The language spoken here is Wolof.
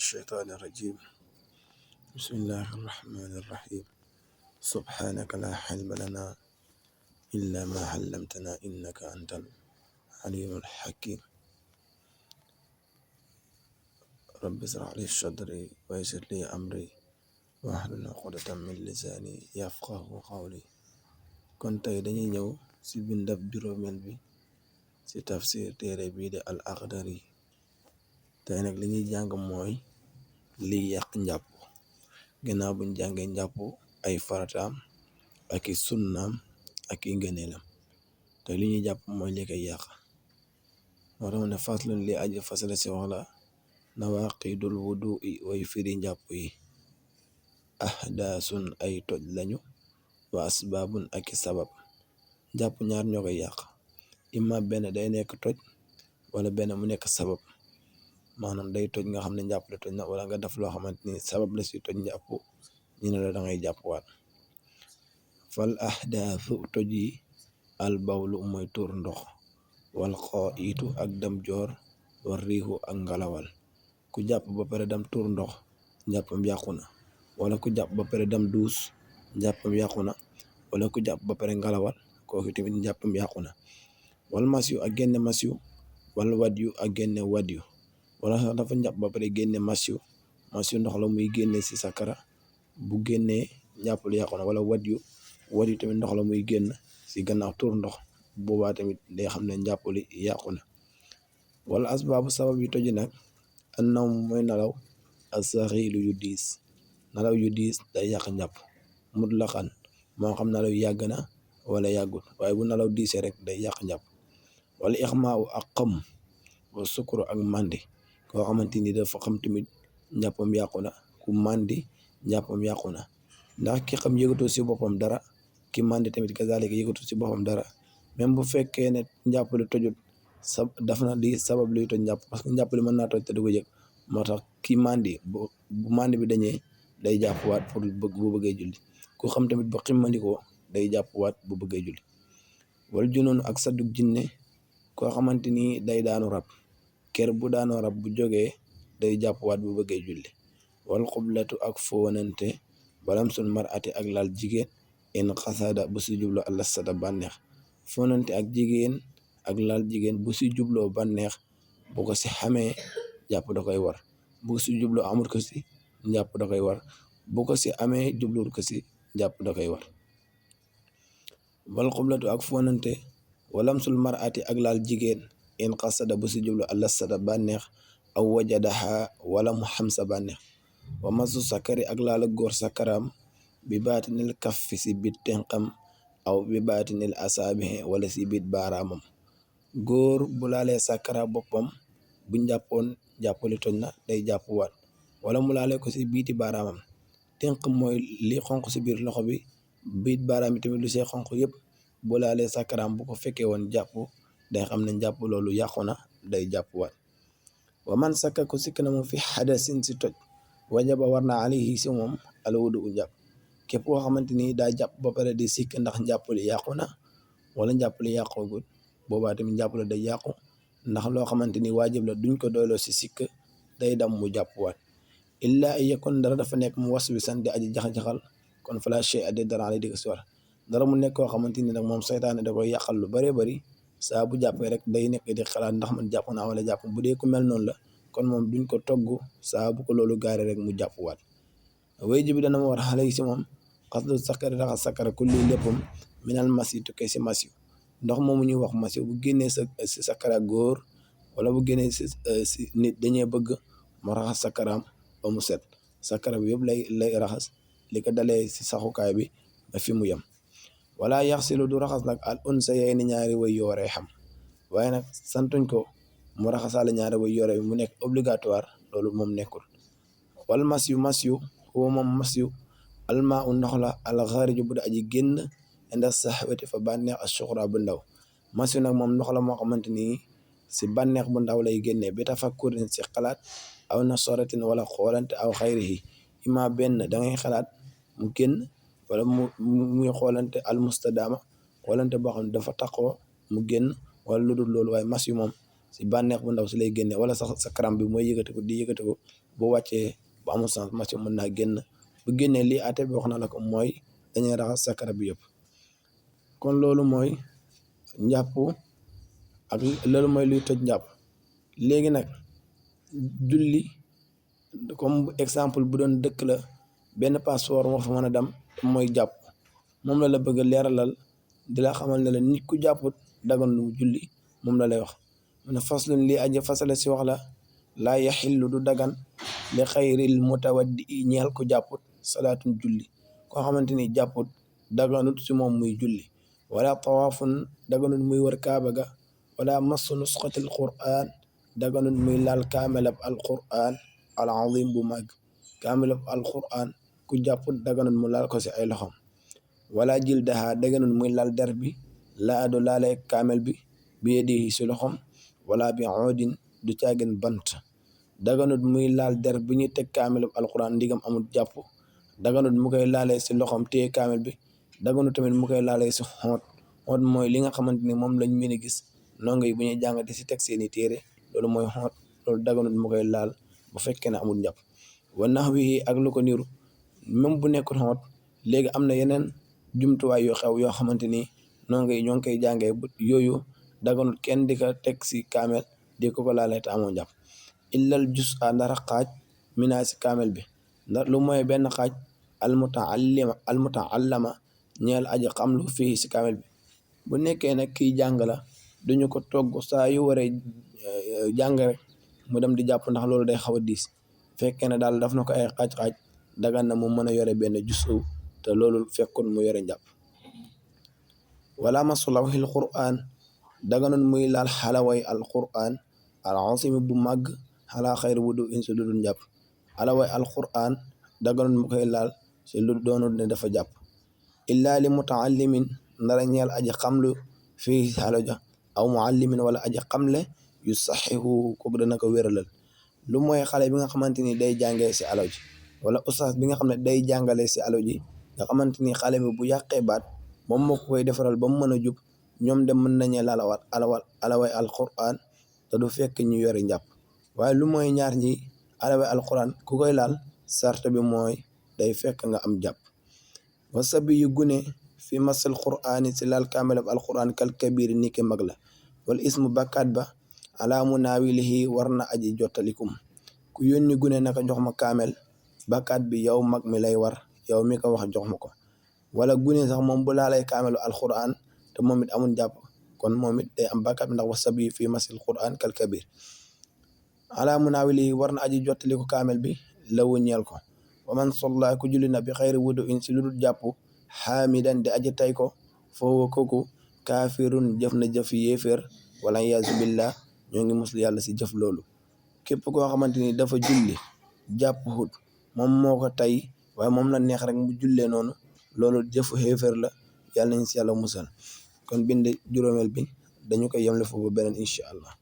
الشيطان الرجيم بسم الله الرحمن الرحيم سبحانك لا علم لنا إلا ما علمتنا إنك أنت العليم الحكيم رب اشرح لي صدري ويسر لي أمري واحلل عقدة من لساني يفقه قولي kon tey dañuy ñëw ci bindab juróomeel bi ci tafsir téere bii de al Akhdari tey nag li ñuy jàng mooy liy yàq njàpp ginnaaw buñ jàngee njàpp ay farataam ak i sunnaam ak i ngëneelam te li ñuy jàpp mooy li koy yàq moo tax ne faslun li aji fasale ci wax la nawaqidul wudu'i way firi njàpp yi ahdaasun ay toj lañu wa asbaabun ak i sabab njàpp ñaar ñoo koy yàq imma benn day nekk toj wala benn mu nekk sabab maanaam day toj nga xam ne njàpp la toj na wala nga def loo xamante ni sabab la si toj njàpp ñu ne la da ngay jàppwaat fal ahdaasu toj yi al bawlu mooy tuur ndox wal xaa'itu ak dem joor war riixu ak ngalawal ku jàpp ba pare dem tuur ndox njàppam yàqu na wala ku jàpp ba pare dem duus njàppam yàqu na wala ku jàpp ba pare ngalawal kooku tamit njàppam yàqu na wal masyu ak génne masyu wala wadyu ak génne wadyu wala sax dafa njàpp ba pare génne masyu ndox la muy génne ci sakara bu génnee njàpp lu yàqu na wala wadyu tamit ndox la muy génn ci gannaaw tuur ndox boobaa tamit day xam ne njàpp li yàqu na wala asbaabu sabab yu toji nag annawm mooy nelaw as-saxiilu yu diis nelaw yu diis day yàq njàpp mutlaqan moo xam nelaw yàgg na wala yàggut waaye bu nelaw diisee rek day yàq njàpp wala ixmaaw ak xam wa sukuru ak mandi koo xamante ni dafa xam tamit njàppam yàqu na ku mandi njàppam yàqu na ndax ki xam yëgatoo si boppam dara ki mandi tamit kazalika yëgatoo si boppam dara même bu fekkee ne njàpp li tojut daf na di sabab luy toj njàpp parce que njàpp li mën naa toj te du ko yëg moo tax ki mandi bu mandi bi dañee day jàppwaat pour bu bëggee julli ku xam tamit ba ximmandikoo day jàppwaat bu bëggee julli wala junoonu ak saddug jinne koo xamante ni day daanu rab ker bu daanoo rab bu jógee day jàppwaat bu bëggee julli wal xublatu ak foonante balamsul mar'ati ak laal jigéen in xasada bu si jubloo allah sada bànneex foonante ak jigéen ak laal jigéen bu si jubloo bànneex bu ko si xamee jàpp da koy war bu si jubloo amul ko si njàpp da koy war bu ko si amee jubluwul ko si jàpp da koy war wal xublatu ak foonante walamsul mar'ati ak laal jigéen in qasada bu si jublu allah sada bànneex aw wajadaha wala mu xam sa bànneex wa masu sakari ak laal góor sakaraam bi baatinil kaffi si bit tenqam aw bi baatinil asaabihi wala si bit baaraamam góor bu laalee sakara boppam bu njàppoon jàppali toj na day jàppwaat wala mu laalee ko si biiti baaraamam tenq mooy li xonq si biir loxo bi biit baaraam yi tamit lu see xonq yëpp bu laalee sakaraam bu ko fekkee woon jàpp day xam ne jàpp loolu yàqu na day jàppwaat wa man sakka ko sikk na moom fi xadasin si toj wajaba war na alayhi si moom al wudu u jàpp képp koo xamante ni daa jàpp ba pare di sikk ndax njàpp li yàqu na wala njàpp li yàqugul boobaa tamit njàpp la day yàqu ndax loo xamante ni waajib la duñ ko doyloo si sikk day dam mu jàppwaat illaa ay yakun dara dafa nekk mu waswisan di aji jax-jaxal kon fala shay ade dara lay dëgg si war dara mu nekk koo xamante ni nag moom seytaane da koy yàqal lu bëree bëri saa bu jàppee rek day nekk di xalaat ndax man jàpp naa wala jàpp bu dee ku mel noonu la kon moom duñ ko togg saa bu ko loolu gaare rek mu jàppwaat way ji bi dana ma war xale yi si moom xaslu sakari raxas sakara kulli léppam minal masi tukkee si masiyu ndox moomu ñuy wax masiyu bu génnee si sakara góor wala bu génnee si nit dañee bëgg mu raxas sakaraam ba mu set sakara bi yëpp lay raxas li ko dalee si saxukaay bi ba fi mu yem wala yaxsilu du raxas nag al unsa yey ni ñaari way yooree xam waaye nag santuñ ko mu raxasaale ñaari way yoore bi mu nekk obligatoire loolu moom nekkul wal masyu huwa moom masyu almaa u ndox la alxaariju bu da aji génn inda saxwati fa bànneex ak suxra bu ndaw masyu nag moom ndox la moo xamante ni si bànneex bu ndaw lay génnee bi tafakkurin si xalaat aw nasoratin wala xoolante aw xayrihi ima benn da ngay xalaat mu génn wala muy xoolante almustadama xoolante boo xam ne dafa taxoo mu génn wala lu dul loolu waaye masyu moom si bànneex bu ndaw si lay génnee wala sax sa karam bi mooy yëkkati ko di yëkkati ko bu wàccee bu amul sens match mën naa génn bu génnee lii àtte bi wax na la ko mooy dañuy raxas sakara bi yëpp. kon loolu mooy njàpp ak loolu mooy luy toj njàpp. léegi nag julli comme exemple bu doon dëkk la benn passeport moo fa mën a dem mooy jàpp moom la bëgg a leeralal di la xamal ne la nit ku jàpput dagan lu julli moom la lay wax. mu ne faslun lii aji fasale si wax la laa yaxillu du dagan li xayril mutawaddi ñeel ku jàpput salaatun julli koo xamante ni jàpput daganut si moom muy julli wala tawaafun daganut muy wër kaaba ga wala massu nusxatil qur'an daganut muy laal kaamelab al qur'an al azim bu mag kaamelab al qur'an ku jàpput daganut mu laal ko si ay loxom wala jildaha daganut muy laal der bi la ado laalee kaamel bi yedihi si loxom wala bi oodin du caagin bant daganut muy laal der bi ñuy teg kaamel alquran ndigam amul jàpp daganut mu koy laalee si loxom téye kaamel bi daganut tamit mu koy laalee si xoot mooy li nga xamante ni moom lañ mën a gis ndongo yi bu ñuy jàngate si teg seeni téere loolu mooy xoot loolu daganut mu koy laal bu fekkee ne amul njàpp wa nahwihi ak lu ko niru même bu nekkul xoot léegi am na yeneen jumtuwaay yu xew yoo xamante ni ndongo yi ñoo ngi koy jàngee yooyu daganut kenn di ko teg si kaamel di ko laalee te amoo njàpp illal jus a ndara xaaj mina si kaamel bi ndax lu mooy benn xaaj almutaallama ñeel aji xam lu fii si kaamel bi bu nekkee nag kiy jàng la duñu ko togg saa yu waree jàng rek mu dem di jàpp ndax loolu day xaw a diis fekkee ne daal daf na ko ay xaaj-xaaj dagan na mu mën a yore benn jusu te loolu fekkoon mu yore njàpp wala masu lawhil qur'an daganut muy laal xalaway al qur'an al azimi bu màgg xalaa xayr wudu in si lu dul njàpp xalaway al qur'an daganut mu koy laal si lu doonul ne dafa jàpp illa li mutaallimin ndara ñeel aji xamlu fii xaloja aw muallimin wala aji xamle yu saxihu kooku dana ko wéralal lu mooy xale bi nga xamante ni day jàngee si alo ji wala ustaas bi nga xam ne day jàngale si alo ji nga xamante ni xale bi bu yàqee baat moom moo koy defaral ba mu mën a jub ñoom dem mën nañu alaway alquran te du fekk ñu yore njàpp waaye lu mooy ñaar ñi alaway alquran ku koy laal sart bi mooy day fekk nga am jàpp wa sabi yu gune fi masal qur'ani si laal kaamelab alquran kal kabir ni ki mag la wala ismu bakkaat ba ala munaawilihi war na aji jottalikum ku yónni gune naka jox ma kaamel bakkaat bi yow mag mi lay war yow mi ko wax jox ma ko wala gune sax moom bu laalay kaamelu alquran te moom it amul jàpp kon moom it day am bakkaat bi ndax wa sabi fi masal qur'an kal kabir ala munaawilihi war na aji jottaliku kaamel bi lawu ñeel ko wa man solla ku julli na bi xayri wudu in si lu dul jàpp xaamidan di aji tay ko foofu kooku kaafirun jëf na jëf yéeféer wala yaasu billah ñoo ngi muslu yàlla si jëf loolu képp koo xamante ni dafa julli jàpp xut moom moo ko tay waaye moom la neex rek mu jullee noonu loolu jëfu xéeféer la yàlla nañ si yàlla musal kon bind juróomeel bi dañu koy yemle foofu beneen incha allah